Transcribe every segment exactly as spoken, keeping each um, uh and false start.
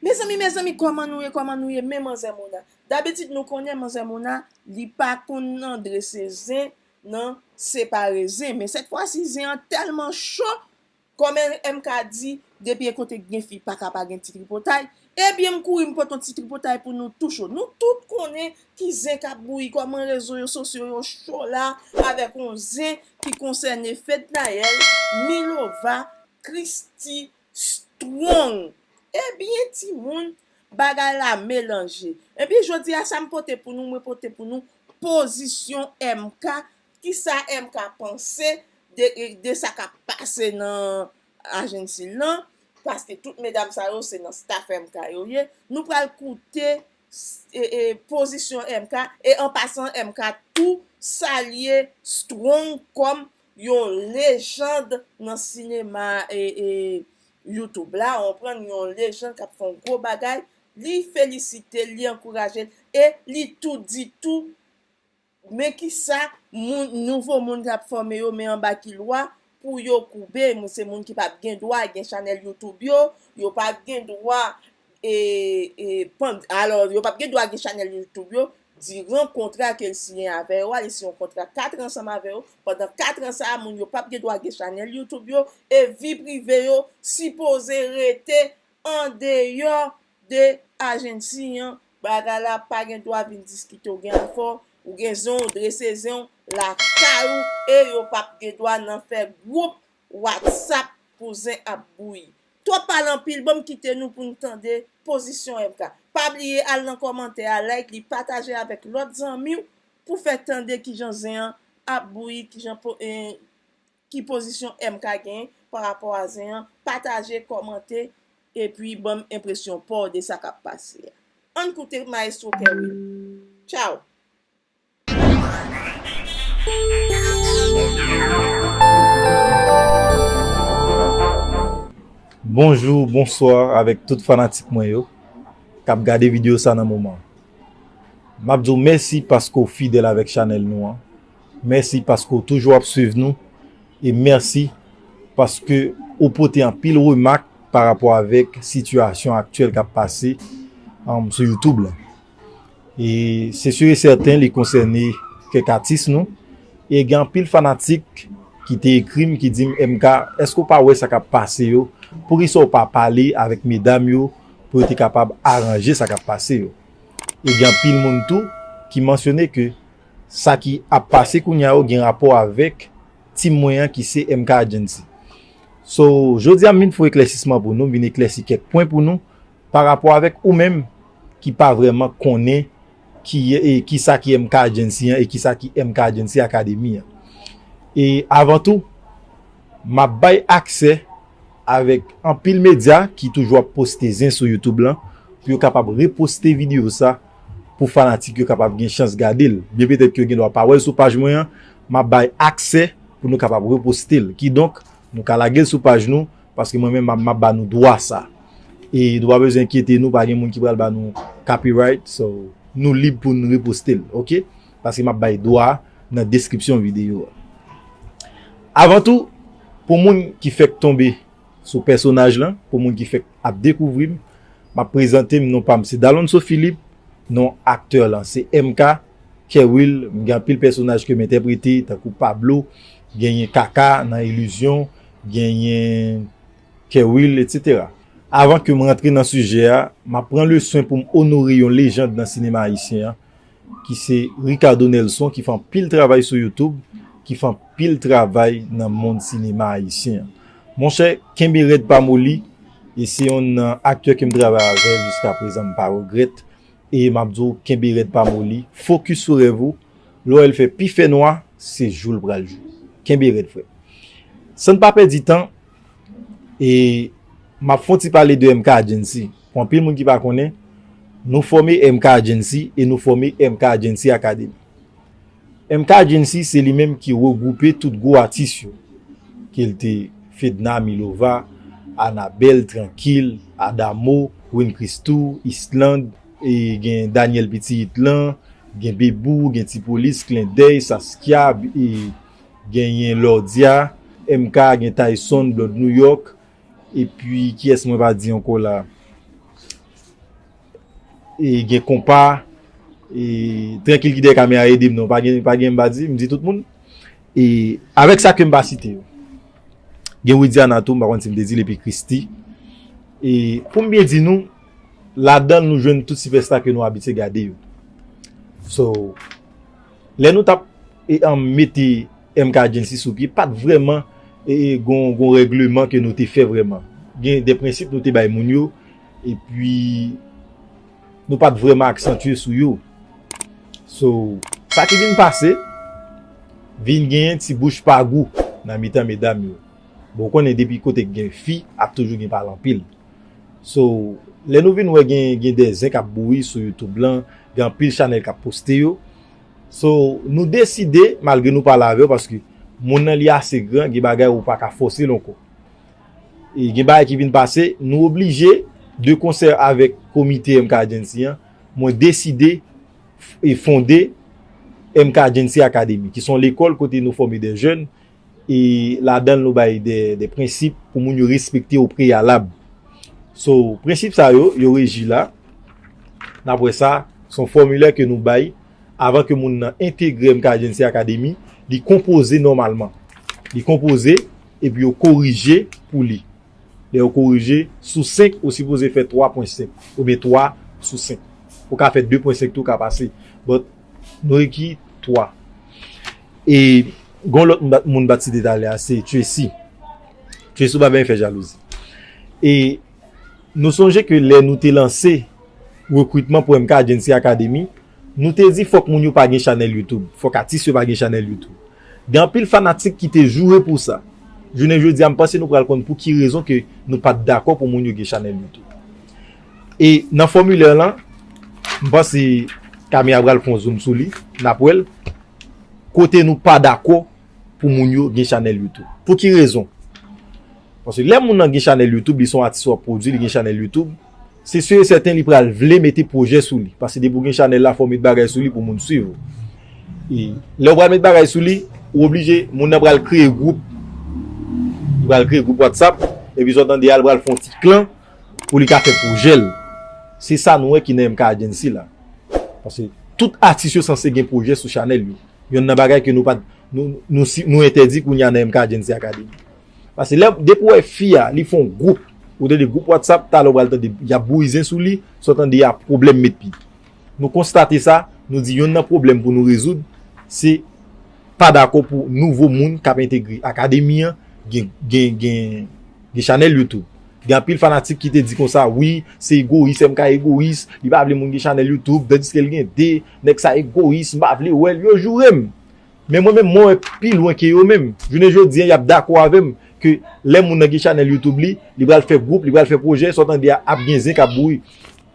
Mezanmi, mezanmi, kòman nou ye, kòman nou ye, men manzè Mona. Dabitid, nou konnen manzè Mona, li pa konn nan drese zen, nan separe zen. Men sèt fwa si, zen an tèlman cho, kòm M K di, depi e kote gen fi, pa ka pa gen ti tripotay. Ebyen, m kouri, m pote yon ti tripotay pou nou tou cho. Nou tout konnen ki zen k ap bouyi, kòman rezo yo sosyo yo cho la, avèk yon zen ki konsène Fednaelle, Milova, Christy, Strong. Ebyen, timoun, bagay la melanje. Ebyen, jodi a, sa m pote pou nou, mwen pote pou nou pozisyon M K, kisa M K panse de, de sa k ap pase nan ajansi lan, paske tout medam sa yo se nan staff M K yo ye. Nou pral koute e, e, pozisyon M K, e an pasan, M K tou salye Strong kòm yon lejand nan sinema, e, e, YouTube la, w konprann, yon lejand k ap fè yon gwo bagay. Li felisite l, li ankouraje l, e li tou di tou, men kisa moun, nouvo moun k ap fòme yo, men anba ki lwa pou yo koube. Moun, se moun ki p ap gen dwa gen chanèl YouTube yo, yo p ap gen dwa, e, e, pann-, alò, yo p ap gen dwa gen chanèl YouTube yo diran kontra ke l siyen avè yo a. Li siyen yon kontra kat an ansanm avè yo. Pandan kat an sa a, moun yo p ap gen dwa gen chanèl YouTube yo, e vi prive yo sipoze rete andeyò de ajansi an. Bagay la pa gen dwa vin diskite w, gen afè w, ou gen zen w, drese zen w lakay ou, e yo p ap gen dwa nan fè gwoup WhatsApp pou zen ap bouyi. Twòp pale anpil, ban m kite nou pou n tande pozisyon M K. Pa bliye al nan kòmantè a, like li, pataje avèk lòt zanmi w pou fè tande kijan zen an ap bouyi, kijan po-, e, ki pozisyon M K genyen pa rapò a zen an. Pataje, kòmante, epi ban m enpresyon pa w de sa k ap pase a. Ann koute Maestro Kerwil. Tchaw! Bonjou, bonswa avèk tout fanatik mwen yo k ap gade videyo sa nan moman. M ap di w mèsi paske w fidèl avèk chanèl nou an. Mèsi paske w toujou ap swiv nou. E mèsi paske ou pote anpil remak pa rapò avèk sitiyasyon aktyèl k ap pase, um, sou YouTube la. E se si e sèten li konsène kèk atis nou. E gen anpil fanatik ki te ekri m, ki di m, M K, èske w pa wè sa k ap pase yo? Poukisa w pa pale avèk medam yo pou yo te kapab aranje sa k ap pase yo? E gen anpil moun tou ki mansyone ke sa ki ap pase kounye a yo gen rapò avèk team mwen an ki se M K Agency. So, jodi a m vin fè yon eklèsisman pou nou, m vin eklèsi kèk pwen pou nou pa rapò avèk ou menm ki pa vrèman konnen ki, e, kisa ki M K Agency an e kisa ki M K Agency Academy an. E avan tou, m ap bay aksè avèk anpil medya ki toujou ap poste zen sou YouTube lan pou yo kapab reposte videyo sa pou fanatik yo kapab gen chans gade l. Byen petèt ke yo gen dwa pa wè l sou paj mwen an, m ap bay aksè pou nou kapab reposte l. Kidonk, nou ka lage l sou paj nou, paske mwen menm m ap, m ap ba nou dwa sa. E nou pa bezwen enkyete nou, pa gen moun ki pral ba nou copyright, so nou lib pou n reposte l, oke? Paske m ap bay dwa nan deskripsyon videyo a. Avan tou, pou moun ki fèk tonbe sou pèsonaj lan, pou moun ki fèk ap dekouvri m, m ap prezante m, non pa m se Dalonso Philippe, non aktè lan se M K, Kerwil, m gen anpil pèsonaj ke m entèprete, tankou Pablo, genyen Kaka nan Ilizyon, genyen Kerwil, etsetera. Avan ke m rantre nan sijè a, m ap pran le swen pou m onore yon lejand nan sinema ayisyen an, ki se Ricardo Nelson, ki fè anpil travay sou YouTube, ki fè anpil travay nan mond sinema ayisyen an. Monchè, kenbe rèd pa moli, e se yonn nan aktè ke m travay avè l jiska prezan, m pa regrèt, e m ap di w kenbe rèd pa moli, fokis sou rèv ou, lè w wè l fè pi fè nwa, se jou l pral jou. Kenbe rèd, frè. San n pa pèdi tan, e m ap fè yon ti pale de M K Agency. Pou anpil moun ki pa konnen, nou fòme M K Agency e nou fòme M K Agency Academy. M K Agency se li menm ki regwoupe tout gwo atis yo, ke l te Fedna Milova, Anabel, Trankil, Adamo, Win Christoo, Island, e gen Daniel Pitiyit lan, gen Bebou, gen Ti Polis, Klendèy, Saskia, e genyen Lordia, M K, gen Tyson, Blonde New York, epi kiyès mwen pa di ankò la? e gen konpa, e trankil ki dèyè kamera ede m non, pa gen, pa gen m pa di, m di tout moun. E avèk sa ke m pa site yo. Gen Widiana tou, m pa konn si m te di l, epi Christy. E pou m byen di nou, ladan l nou jwenn tout sipèsta ke nou abitye gade yo. So, lè nou t ap e, an, mete M K Agency sou pye, pa t vrèman e, e, gon, gon règleman ke nou te fè vrèman. Gen de prensip nou te bay moun yo, epi nou pa t vrèman aksantye sou yo. So, sa ki vin pase, vin genyen ti bouch pa gou nan mitan medam yo. Bon, ou konnen depi kote k gen fi, ap toujou gen pale anpil. So, lè nou vin wè gen, gen de zen k ap bouyi sou YouTube lan, gen anpil chanèl k ap poste yo. So, nou deside, malgre nou pale avè w, paske moun nan li ase gran, gen bagay ou pa ka fòse l ankò. E gen bagay ki vin pase, nou oblije, de konsè avèk komite M K Agency an, mwen deside f- e fonde M K Agency Academy, ki se yon lekòl kote nou fòme de jèn, e ladan l nou bay de, de prensip pou moun yo respekte o preyalab. So, prensip sa yo, yo reji la. N ap wè sa, se yon fòmilè ke nou bay avan ke moun nan entegre M K Agency Academy, li konpoze nòmalman. Li konpoze, epi yo korije pou li. Lè yo korije, sou senk, ou sipoze fè twa pwen senk, oubyen twa sou senk. Ou ka fè de pwen senk tou, ka pase. But, nou reki twa. E, gon lòt moun bat, moun bat site talè a, se Tracy. Tracy, ou pa byen fè jalouzi. E, nou sonje ke lè nou te lanse rekritman pou M K Agency Academy, nou te di fòk moun yo pa gen chanèl YouTube. Fòk atis yo pa gen chanèl YouTube. Gen anpil fanatik ki te joure pou sa. Jounen jodi a, m panse nou pral konn pou ki rezon ke nou pa t dakò pou moun yo gen chanèl YouTube. E nan fòmilè lan, m panse Camille pral fè yon zoom sou li, n ap wè l, kote nou pa dakò pou moun yo gen chanèl YouTube. Pou ki rezon? Paske lè moun nan gen chanèl YouTube, li se yon atis w ap pwodui, li gen chanèl YouTube, se si e sèten li pral vle mete pwojè sou li. Paske depi w gen chanèl la, fò w met bagay sou li pou moun swiv ou. E lè w pral met bagay sou li, ou oblije, moun nan pral kreye gwoup. Li pral kreye gwoup WhatsApp, epi sa w tande a, li pral fè yon ti klan pou li ka fè pwojè l. Se sa nou wè ki nan M K Agency la. Paske tout atis yo sanse gen pwojè sou chanèl yo. Yonn nan bagay ke nou pa t, nou, nou, si- nou entèdi kounye a nan M K Agency Academy. Paske lè, depi w wè fi a, li fè yon gwoup, ou tande gwoup WhatsApp, talè w pral tande, y ap bouyi zen sou li, sa w tande a pwoblèm met pye. Nou konstate sa, nou di yonn nan pwoblèm pou nou rezoud, se pa dakò pou nouvo moun k ap entegre akademi an, gen, gen, gen, gen chanèl YouTube. Gen anpil fanatik ki te di konsa, wi, se egoyis, M K egoyis, li pa vle moun gen chanèl YouTube, tandiske l gen de, nèg sa egoyis, m pa vle wè l, yo joure m. Men mwen menm, mwen wè pi lwen ke yo menm. Jounen jodi a, y ap dakò avè m ke lè moun nan gen chanèl YouTube li, li pral fè gwoup, li pral fè pwojè, sa w tande a ap gen zen k ap bouyi.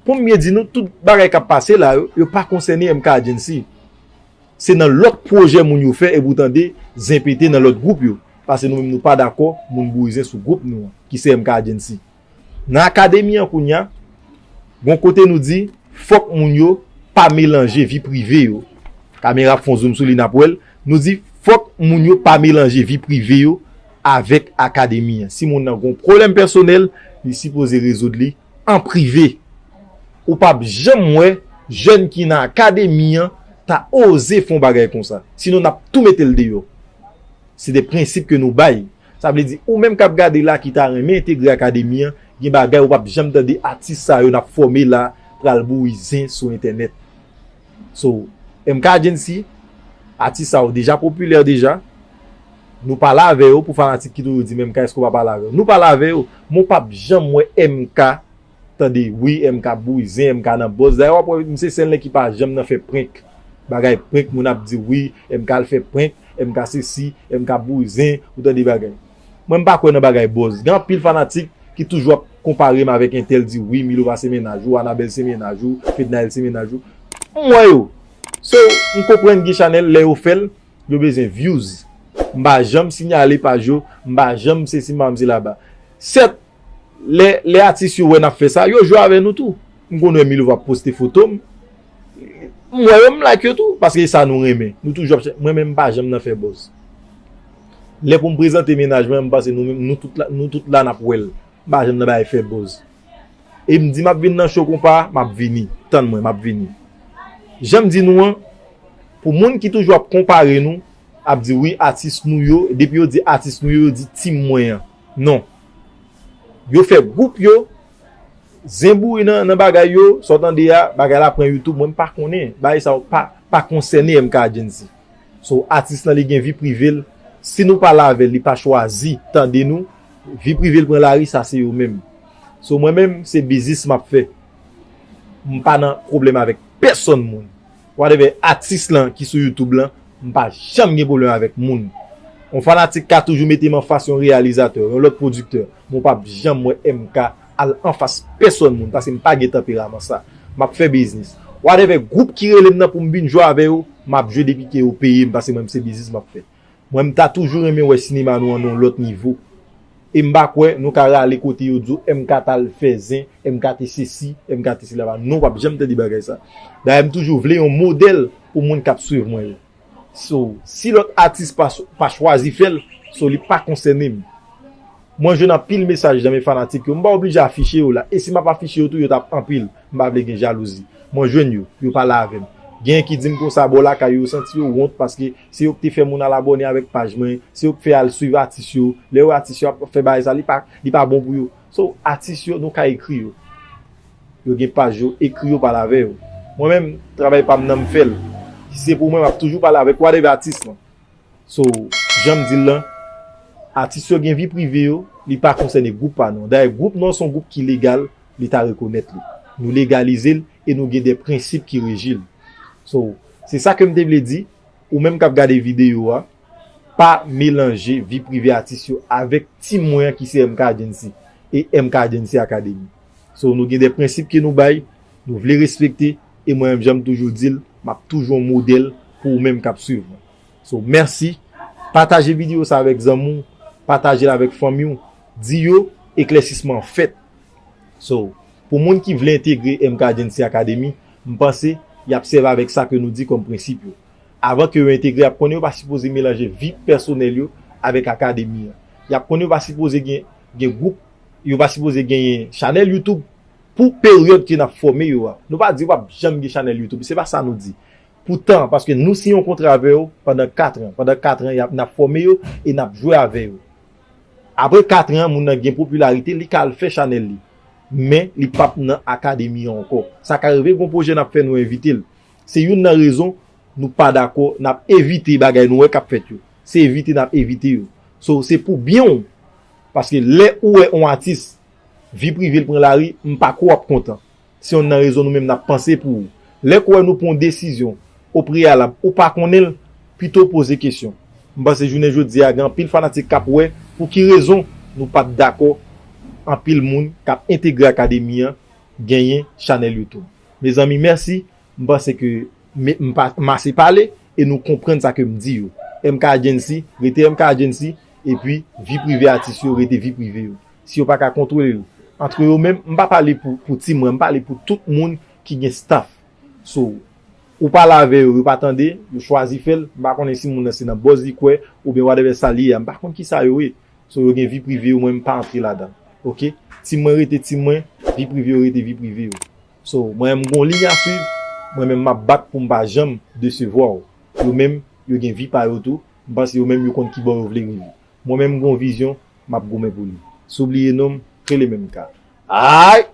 Pou m byen di nou, tout bagay k ap pase la yo, yo pa konsène M K Agency. Se nan lòt pwojè moun yo fè, epi w tande zen pete nan lòt gwoup yo. Paske nou menm nou pa dakò, moun bouyi zen sou gwoup nou an, ki se M K Agency. Nan akademi an kounye a, gon kote nou di, fòk moun yo pa melanje vi prive yo. Kamera ap fè yon zoom sou li, n ap wè l. Nou di, fòk moun yo pa melanje vi prive yo avèk akademi an. Si moun nan gon pwoblèm pèsonèl, li sipoze rezoud li an prive. Ou p ap janm wè jèn ki nan akademi an ta oze fè yon bagay konsa. Sinon, n ap tou mete l deyò. Se de prensip ke nou bay. Sa vle di, ou menm k ap gade la ki ta renmen entegre akademi an, gen bagay ou p ap janm tande atis sa yo n ap fòme la pral bouyi zen sou entènèt. So, M K Agency, atis sa yo deja popilè deja. Nou pale avè yo pou fanatik ki toujou di, men M K, èske w pa pale avè yo? Nou pale avè yo, men w p ap janm wè M K tande, wi, M K ap bouyi zen, M K nan buzz. Dayè, w ap wè, misye se nèg ki pa janm nan fè prank. Bagay prank, moun ap di, wi, M K al fè prank, M K sesi, M K ap bouyi zen, ou tande bagay. Mwen, m pa kwè nan bagay buzz. Gen anpil fanatik ki toujou ap konpare m avèk entèl, di, wi, Milo pa se mennaj ou, Anabèl se mennaj ou, Fednaelle se mennaj ou. M wè yo. So, m konprann gen chanèl, lè yo fè l, yo bezwen views. M pa janm siyale paj yo, m pa janm sesi, m pa janm se laba. Sèt, lè, lè atis yo wè n ap fè sa, yo jwe avè nou tou. M konn wè Milo ap poste foto m. M wè yo, m like yo tou, paske e sa nou renmen. Nou toujou ap chè-, mwen menm m pa janm nan fè buzz. Lè pou m prezante mennaj mwen, m panse nou menm, nou tout la, nou tout la n ap wè l. M pa janm nan bagay fè buzz. E m di m ap vin nan show konpa, m ap vini. Tann mwen, m ap vini. Jan m di nou an, pou moun ki toujou ap konpare nou, ap di wi, atis nou yo, depi yo di atis nou yo, yo di tim mwen an. Non. Yo fè gwoup yo, zenboure nan, nan bagay yo, sa w tande a, bagay la pran YouTube, mwen m pa konnen. Bagay sa yo pa, pa konsène M K Agency. So, atis lan li gen vi prive l. Si nou pale avè l, li pa chwazi tande nou, vi prive l pran lari, sa se yo menm. So, mwen menm, se biznis m ap fè. M pa nan pwoblèm avèk pèsonn moun. Whatever atis lan ki sou YouTube lan, m pa janm gen pwoblèm avèk moun. Yon fanatik ka toujou mete m anfas yon reyalizatè, yon lòt pwodiktè. Men w p ap janm wè M K al anfas pèsonn moun, paske m pa gen tanperaman sa. M ap fè biznis. Whatever gwoup ki rele m nan pou m vin jwe avè yo, m ap jwe depi ke yo peye m, paske mwen, se biznis m ap fè. Mwen, m ta toujou renmen wè sinema nou an nan yon lòt nivo. E m pa kwè nou ka rale kote yo di w M K t al fè zen, M K te sesi, M K te sela. Non, w p ap janm tande bagay sa. Dayè, m toujou vle yon modèl pou moun k ap swiv mwen yo. So, si lòt atis pa, pa chwazi fè l, so, li pa konsène m. Mwen jwenn anpil mesaj nan men fanatik yo. M pa oblije afiche yo la. E si m ap afiche yo tou, yo t ap anpil. M pa vle gen jalouzi. Mwen jwenn yo, yo pale avè m. Genyen ki di m konsa bò lakay yo, yo santi yo wont paske se yo ki te fè moun al abòne avèk paj mwen, se yo ki fè al swiv atis yo. Lè yo wè atis yo ap fè bagay sa, li pa, li pa bon pou yo. So, atis yo, nou ka ekri yo. Yo gen paj yo, ekri yo, pale avè yo. Mwen menm, travay pa m nan m fè l. Si se pou mwen, m ap toujou pale avèk whatever atis lan. So, jan m di l lan, atis yo gen vi prive yo, li pa konsène gwoup pa nou an. Dayè, gwoup nou an se yon gwoup ki legal, li ta rekonèt li. Nou legalize l e nou gen de prensip ki reji l. So, se sa ke m te vle di, ou menm k ap gade videyo a, pa melanje vi prive atis yo avèk tim mwen an ki se M K Agency e M K Agency Academy. So, nou gen de prensip ke nou bay, nou vle respekte, e mwen menm, jan m toujou di l, m ap toujou yon modèl pou ou menm k ap swiv mwen. So, mèsi. Pataje videyo sa avèk zanmi w, pataje l avèk fanmi w. Di yo, eklèsisman an fèt. So, pou moun ki vle entegre M K Agency Academy, m panse y ap sèvi avèk sa ke nou di kòm prensip yo. Avan ke yo entegre, y ap konnen yo pa sipoze melanje vi pèsonèl yo avèk akademi an. Y ap konnen yo pa sipoze gen, gen gwoup, yo pa sipoze genyen chanèl YouTube pou peryòd ke n ap fòme yo a. Nou pa di yo p ap janm gen chanèl YouTube, se pa sa nou di. Poutan, paske nou siyen yon kontra avè yo pandan kat an. Pandan kat an, y ap, n ap fòme yo e n ap jwe avè yo. Apre kat an, moun nan gen popilarite, li ka al fè chanèl li. Men, li p ap nan akademi an ankò. Sa ka rive, gon pwojè n ap fè, nou envite l. Se youn nan rezon nou pa dakò, n ap evite bagay nou wè k ap fèt yo. Se evite n ap evite yo. So, se pou byen w. Paske lè ou wè yon atis, vi prive l pran lari, m pa kwè w ap kontan. Se youn nan rezon nou menm n ap panse pou ou. Lè k wè nou pran yon desizyon o preyalab, ou pa konnen l, pito w poze kesyon. M panse jounen jodi a, gen anpil fanatik k ap wè pou ki rezon nou pa t dakò anpil moun k ap entegre akademi an genyen chanèl YouTube. Mezanmi, mèsi. M panse ke m, m pa, m ase pale e nou konprann sa ke m di yo. M K Agency, rete M K Agency, epi vi prive atis yo, rete vi prive yo. Si yo pa ka kontwole yo, antre yo menm, m pa pale pou, pou tim mwen, m pale pou tout moun ki gen staff. So, ou pale avè yo, yo pa tande, yo chwazi fè l, m pa konnen si moun nan se nan buzz li kwè, oubyen whatever sa li ye a, m pa konn kisa yo ye. So, yo gen vi prive yo, mwen, m pa antre ladan. Oke? Tim mwen rete tim mwen, vi prive yo rete vi prive yo. So, mwen, m gon liy a swiv, mwen menm, m ap bat pou m pa janm desevwa w. Yo menm, yo gen vi pa yo tou, m panse yo menm, yo konn ki bò yo vle rive. Mwen menm, m gon vizyon, m ap goumen pou li. Si w bliye non m, rele menm ka. Ay!